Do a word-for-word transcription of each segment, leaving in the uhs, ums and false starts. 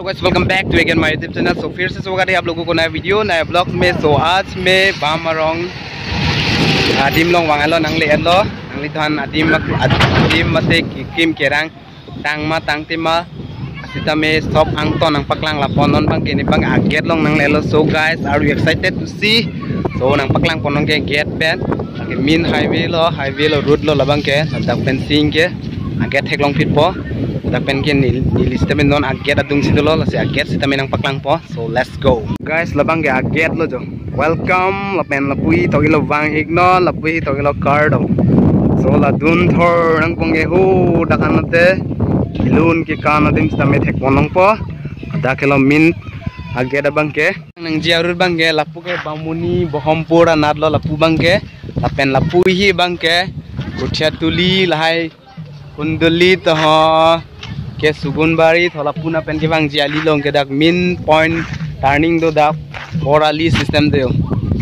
Guys, welcome back to again my YouTube channel. So फिर से स्वागत है आप लोगों को नया वीडियो, नया ब्लॉग में। So आज मैं Bam arong adim along vanglo, nangle-etlo, nangliphan adim, adim mate kekim kerang tang ma tangte ma sitame stop angton nangpaklang lapu non abangke ne abang a-gate along nangle-etlo. So guys, are you excited to see? So nangpaklang ponnong ke gate pen, ke main highway lo, highway lo, road lo labangke, dak pen sing ke a-gate theklong phitpo. Dak pen ke neli, neli sitame non a-gate adungsi dolo, lasi a-gate sitame nangpaklangpo. So let's go. Guys, labangke a-gate lo jo. Welcome, lapen lapu ahin thok-iklo vang-iknon, lapu ahin thok-iklo kardom. So la dunthor nangpong ke ho dak anate. Kelun kekan adim sitame thek ponnongpo. Dak helo main a-gate abangke. Nangji a-road abangke lapu ke Bamuni Bohompur anat lo lapu abangke. Lapen lapu ahin abangke Kuchiatuli lahai Kunduli toho ke Sugunbari tho lapu na pen kevangji ali along ke dak main point turning do dak four ali system do.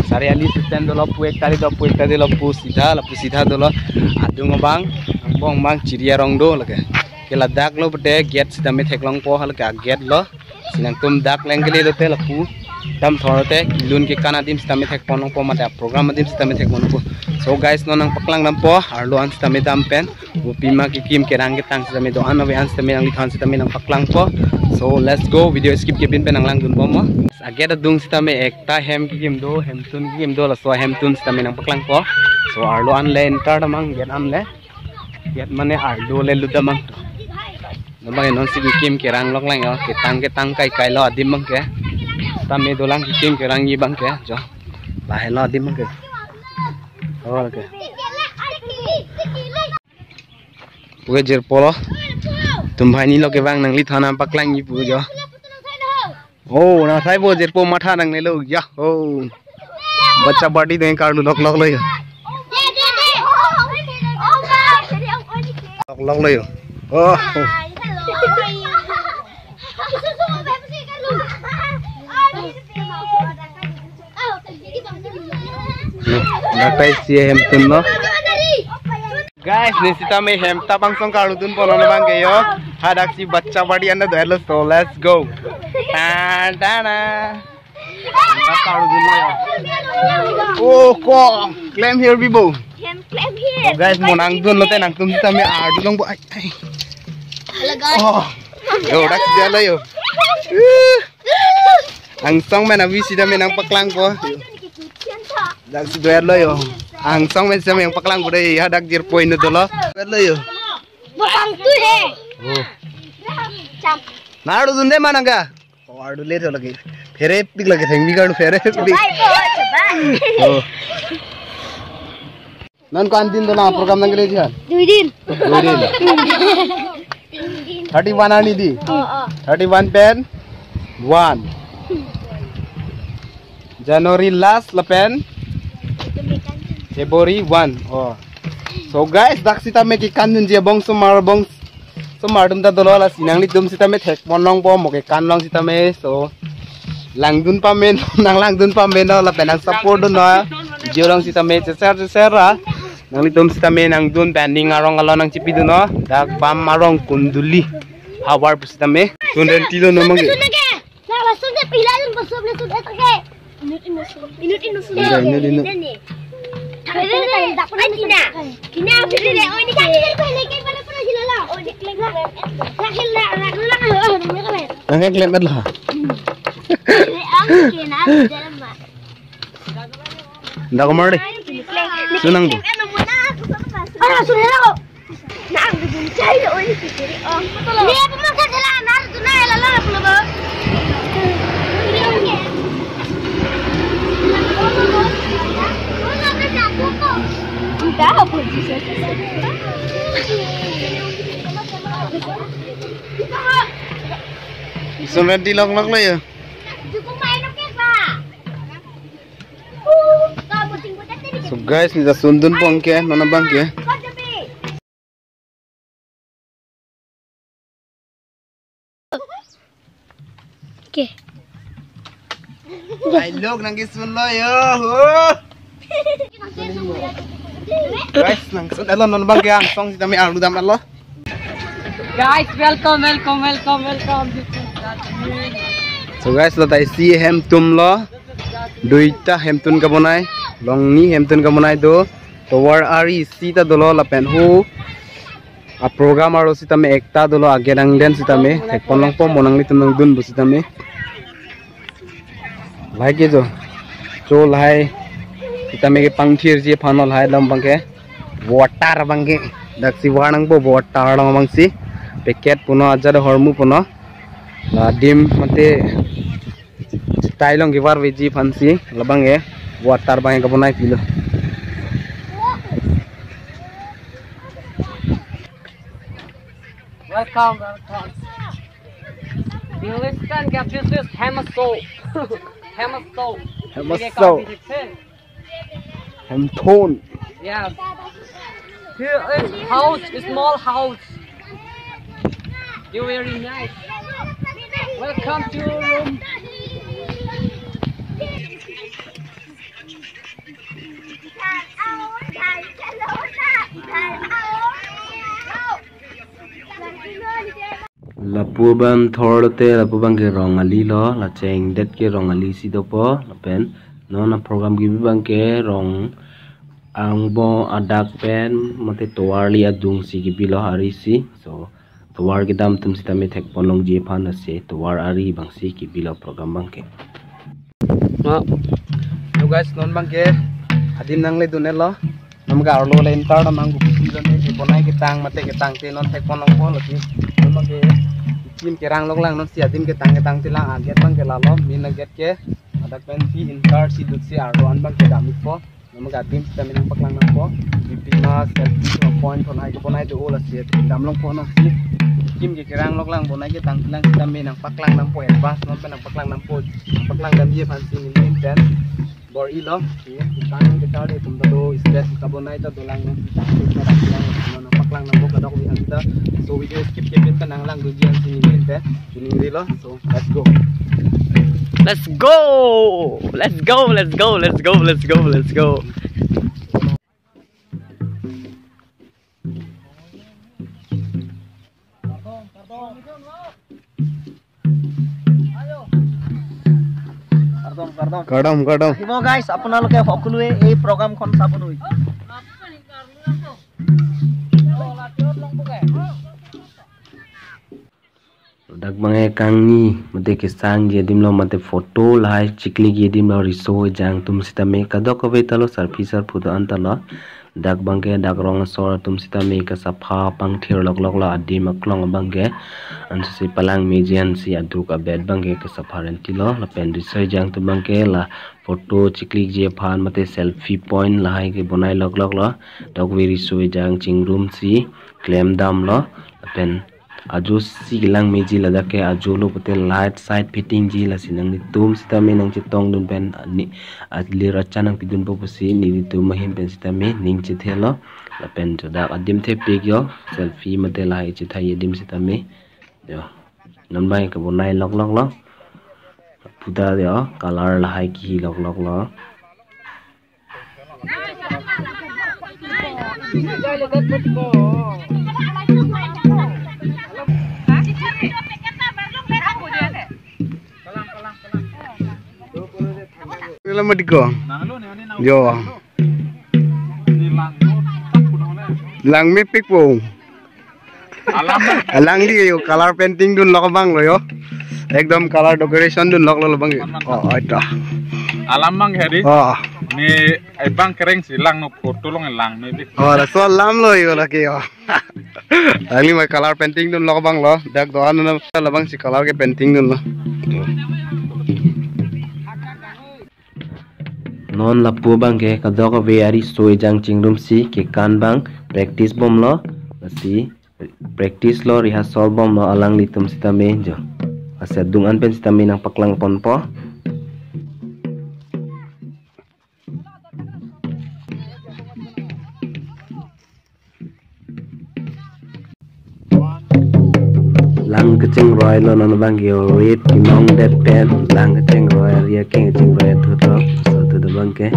Sari ali system dolo, pu ekta dolo, pu ekta dolo, pu sida, lapu sida dolo. Adung abang, angbong abang, chiri arong do lake. Ke ladak lo pute gate sitame theklongpo, halake a-gate lo. Si nangtum dak lengkele lote lapu damthor te kelun kekan adim sitame thek ponnongpo mate program adim sitame thek ponnongpo. So guys, non nangpaklang dampo, arlo an sitame dam pen. Kopi ma kekim kerang ketang sitame do-an ave an sitame nangliphan sitame nangpaklangpo. So let's go, video skip kepin pen nanglangdunbomnon. A-gate adung sitame ekta hem kekim do, hemtun kekim do, laso hemtun sitame nangpaklangpo. So arlo an le enter damnang, gate an le. Gate mane arlo le lut damnang. Labang non si kekim kerang lok lang yo, ketang ketang kai kai lo adim abangke. Tame dolang kekim kerangji abangke jo. Lahelo adim abangke. Oh, okay. Puke jirpo lo. Tum banghini lo kevang, nangliphan nangpaklangji pu jo. Oh, nangsai bo jirpo, matha nangnelo ya. Oh. Bacha party deng karlu lok lok lo ya. Lok lok lo ya. Oh. Dak pen si hemtun lo. Guys, ne sitame hem ta pangsong karludun ponnon abangke yo. Hadak si bacha party anda do-etlo, so let's go. Ta ta na. Hem ta karludunlo yo. Oh, ko klem here bibo. Hem klem here. Oh, guys, mo nangdun lote nangtum sitame ardu longpo. Ai, ai. Hello guys. Oh. Yo, dak si lo yo. Angsong pen avi sitame nangpaklangpo. Dak si do-etlo yo. Angsong pen sitame nangpaklangpo dei, hadak jirpo inut dolo. Do-etlo yo. Bapang tu he. Oh. Cham. Narludunde ma nangke. Ko ardu le tho lagi. Pherepik lagi, thengbi karlu pherepik. Coba, coba. Oh. Non ko-an din dolang program nangkeleji han? Dui din. Dui din. Thirty-one arni dei? Oh, oh. Thirty-one pen one. January last lapen February one. Oh. So guys, dak sitame kekandunji abong somar abong somar atum ta dolo, lasi nanglitum sitame thek ponnongpo mo kekan along sitame. So langdun pame, nanglangdun pame non lapen nang support dunnon. Video along sitame share share ra. Nanglitum sitame nangdun pen ning arong along nangchipidunnon. Dak Bam arong Kunduli havar pu sitame. Tun renti lo non mangke. Nah, langsung dia pila yang besar ni sudah tak ke? Inut inut sun. Inut inut sun. Iya, inut inut. Ini ni. Tapi ini tak pernah. Tina. Tina apa ni? Oh, ini kan kita pernah ke mana pernah sila lah. Oh, ini klem klem. Nah, hil lah, lah, lah, lah, lah, lah. Nang klem lah. Ini ang kena dalam mak. Dak mar dei. Sunang tu. Ah, sudah lah. Nang dun chai lo ni kiri. Oh. Ni apa makan sila nang tu na la la la. Entah apa sih. Sun renti lok lok lo ya. So guys, ne ta sundun pon ke, non abangke. Okay. Ai lok nangkesunlo yo. Guys, nangsun-etlo non abangke angsong sitame arlu dam-etlo. Guys, welcome, welcome, welcome, welcome. So guys, la ta isi hemtun lo. Duita hemtun kabonai. Longni hemtun kabonai do. Tovar ari isi ta dolo lapen hu. A program arlo sitame ekta dolo, agerang den sitame. Thekpon longpo mo nanglitum nangdun pu sitame. Lahai ke jo. Cho lahai. Sitame kepangthirji aphan lo lahai alam abangke. Water abangke. Daksi war nangpo water alam abangsi. Packet punon ajat hormu punon. La adim mate. Tailong kevar veji aphansi. Labangke. Water abangke kabonai pilo. Welcome, welcome. English kan kya? This is Hemaso. Hemaso. Hemaso. Hemtun. Yes. Here is house, a small house. You very nice. Welcome to your room. Lapu abang thor lote, lapu abangke rong ali lo, la chengdet ke rong ali si dopo, lapen non a program kebi abangke rong angbong adak pen, mate tovar ali adungsi kebilo ari si. So, tovar kedam atum sitame thekpon longji aphan lasi, tovar ari abangsi kebilo program abangke. No. Yo guys, non abangke adim nangledun-et lo. Nonke arlo le enter dam nang gupi lo ne, bonai ketang mate ketangte non thekpon longpo lasi. Non abangke kim kerang loklang, non si adim ketang ketangte lang, a gate abangke lalo, main a gate ke. Adak pensi enter si dutsi arlo an abangke dam-ikpo. Nonke adim sitame nangpaklang nangpo. Bipi ma selfie point thon hai ke bonai do lasi dam longpo, non si kim ke kerang loklang, bonai ketang lang sitame nangpaklang nangpo, advance non pen nangpaklang nangpo. Nangpaklang damji aphansi neli pen bor-i lo. Kan kita de tum do stage kabonai ta dolang, nang kita kita lang, nangpaklang nangpo kadokave aphan ta. So video skip ke pen ta nanglangdunji aphansi neli pen. Ini lo. So, let's go. Let's go. Let's go. Let's go. Let's go. Let's go. Let's go. Kardom, kardom. Kardom, kardom. Ibo guys, আপোনালোকে সকলোৱে এই প্ৰগ্ৰামখন চাবলৈ। Dak abangke kangni mate kesangji adim lo, mate photo lahai chiklikji adim lo, riso ejang atum sitame kadokave ta lo, sarpi sarpo do-an ta lo. Dak abangke dak rong asor atum sitame kesapha pangthir loklok lo, adim aklong abangke. Ansi palang meji ansi aduk abet abangke kesapha renti lo. Lapen riso ejang atum abangke la photo chiklikji aphan mate selfie point lahai kebonai loklok lo. Kadokave riso ejang chingrumsi klem dam lo. Lapen ajo si kelang meji, ladak ke ajo lo pute light side fitting ji, lasi nanglitum sitame nangchetongdun pen ani alir acha nangpidunpo pusi nelitum ahin pen sitame ning chethe lo. Lapen jo dak adim thepik yo, selfie mate lahai chethai adim sitame. Yo. Non abangke kabonai loklok lo. Puta yo, color lahai kihi loklok lo. Nila madiko. Yo. Langmepikpo. Alam. Alangli yo color painting dunlok abang lo yo. Ekdom color decoration dunlok lo abang. Oh, oh, ito. Alam abang hari. Oh. Ne abang kereng si langno photo long langno di. Oh, laso alam lo yo lake yo. Alangli ma color painting dunlok abang lo. Dak do-an na labangsi color ke painting dunlo. Non lapu abangke kadokave ariso ejang chingrumsi kekan abang practice bomlo, lasi practice lo, rehearsal bomlo alanglitum sitame jo. Lasi adung an pen sitame nangpaklangponpo. Lang kachingroi lo non abangke, rit kimong det pen lang kachingroi, ria keng kachingroi thut lo, so thut abangke.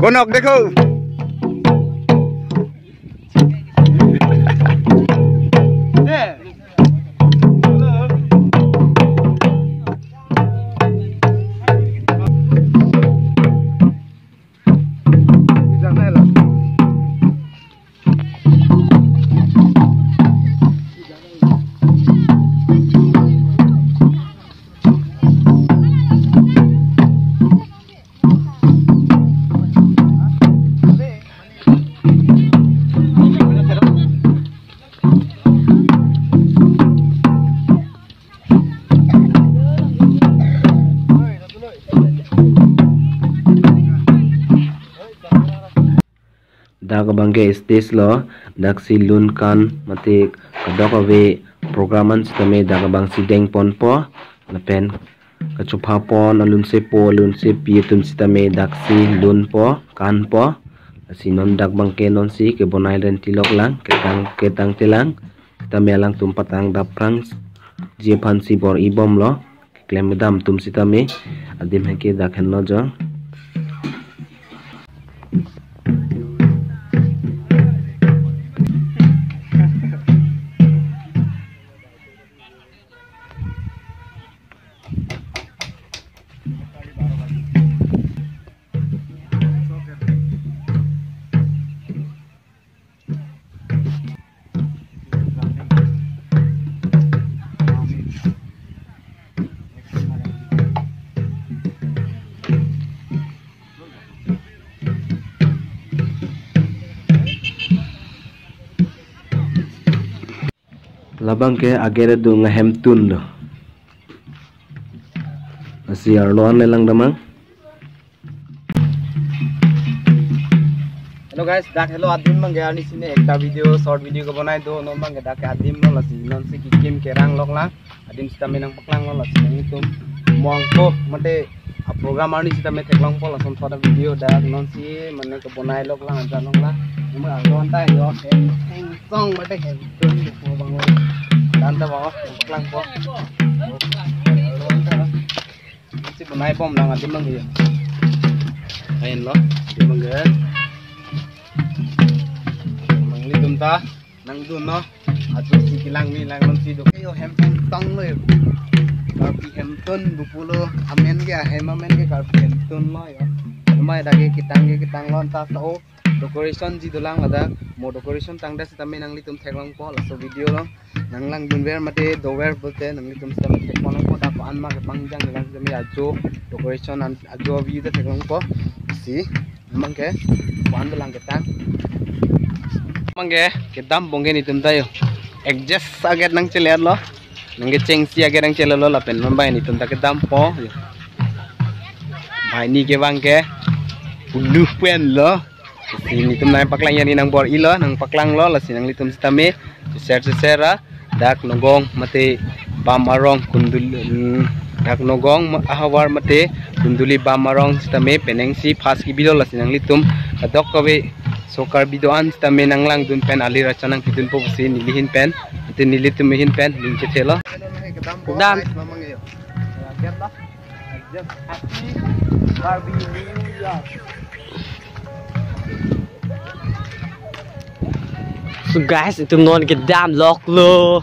Onok dekho. Dak abangke stage lo, daksi lun kan mate kadokave program an sitame dak abangsi dengponpo, lapen kachopha pon alunsepo alunsepi atum sitame daksi lunpo kanpo. Lasi non dak abangke nonsi kebonai renti loklang, ketang ketang telang, sitame alangtum patang daprangji aphansi bor-ibomlo. Keklem kedam atum sitame adim heke dak henlo jo. Labangke agere do ngahemtun do. Lasi arlo an lelang damang. Hello guys, dak helo adim abangke arni sine ekta video, short video kebonai do, non abangke dak adim lo, lasi nonsi kekim kerang loklang. Adim sitame nangpaklanglo, lasi nanglitum mongko mate a program arni sitame theklongpo, lason pada video dak nonsi mane kebonai loklang aja loklang. Cuma arlo anta yo hem hem song mate hemtun po bang. Anta bang paklangpo. Arlo anta si bonai bomlang adim abangke. Ain lo, adim abangke. Nanglitum ta nangdunnon. Ajo si kelang mi lang nonsi do. Yo hem hem tong lo yo. Karbi hemtun bu pulo amen ke, hem amen ke Karbi hemtun lo yo. Mai dak ke ketang ke ketang lo anta so. Decorationji dolang ladak. Mo decoration tangdet sitame nanglitum theklongpo laso video lo. Nanglangdunver mate dover pulote nanglitum sitame thekponlongpo, dak ko-an ma kepangjang lang sitame ajo decoration an ajo view ta theklongpo. Si abangke ko-an dolang ketang. Abangke kedam abangke netum ta yo. Adjust aget nangcheletlo. Nangkechengsi aget nangcheletlo lapen non abang netum ta kedampo yo. Banghini ke abangke ulu pen lo. Si netum nangpaklang, arni nangbor-ilo, nangpaklanglo, lasi nanglitum sitame share share ra, dak Nagaon mate Bam Arong Kunduli, mm, dak Nagaon ma-, ahavar mate Kunduli Bam Arong sitame penang si first kebilo, lasi nanglitum kadokave so Karbi do-an sitame nanglangdun pen ali rachan nangpidunpo pusi neli ahin pen, mate nelitum ahin pen ning chethelo. Dan. So guys, itum non kedam loklo.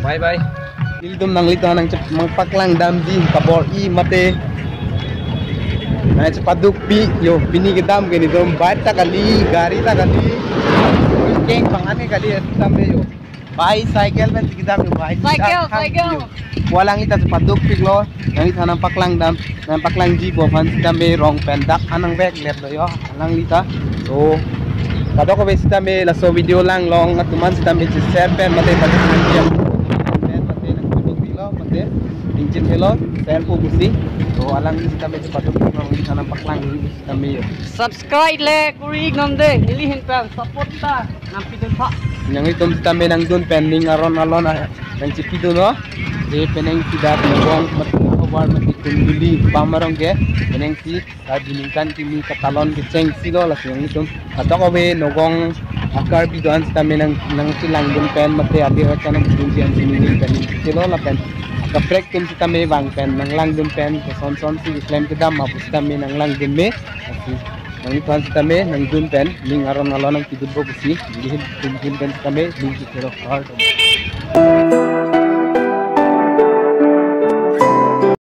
Bye bye. Nelitum nanglitum nangchep nangpaklang damji kabor-i mate nangchepadukpi yo, pini kedam ke netum bike ta kali, gari ta kali, keng bang-an ke kali, sitame yo. Bicycle pen si kedam yo, bicycle. Cycle, cycle. Yo. Walang ita chepadukpiklo, nanglitum nangpaklang dam, nangpaklangji aphan sitame rong pen dak an nangvekletlo yo, alanglita. So kadokave sitame laso video langlong atum an sitame che-share pen mate pajak nangji pen mate nangpadukpiklo mate ning chethelo, share po pusi. So alangli sitame chepadukpiklo, nanglitum nangpaklangji sitame yo. Subscribe le kuri-ik non de, neli ahin pen support ta nangpidun tha. Nanglitum sitame nangdun pen ning aron alon a nangchepidunnon. Je penang si dak Nagaon mate ahavar mate Kunduli Bam Arong ke penang si Karbi ningkan kimi katalon kechengsi lo, lasi nanglitum kadokave Nagaon Karbi do-an sitame nang nangchelangdun pen mate adir acha nangdunji an si neli pen chelo lapen akaprek atum sitame vang pen nanglangdun pen koson son si keklem kedam ma pu sitame nanglangdun me. Lasi nangliphan sitame nangdun pen ning aron alon nangpidunpo pusi neli ahin tum ahin pen sitame ning chethelo kardom.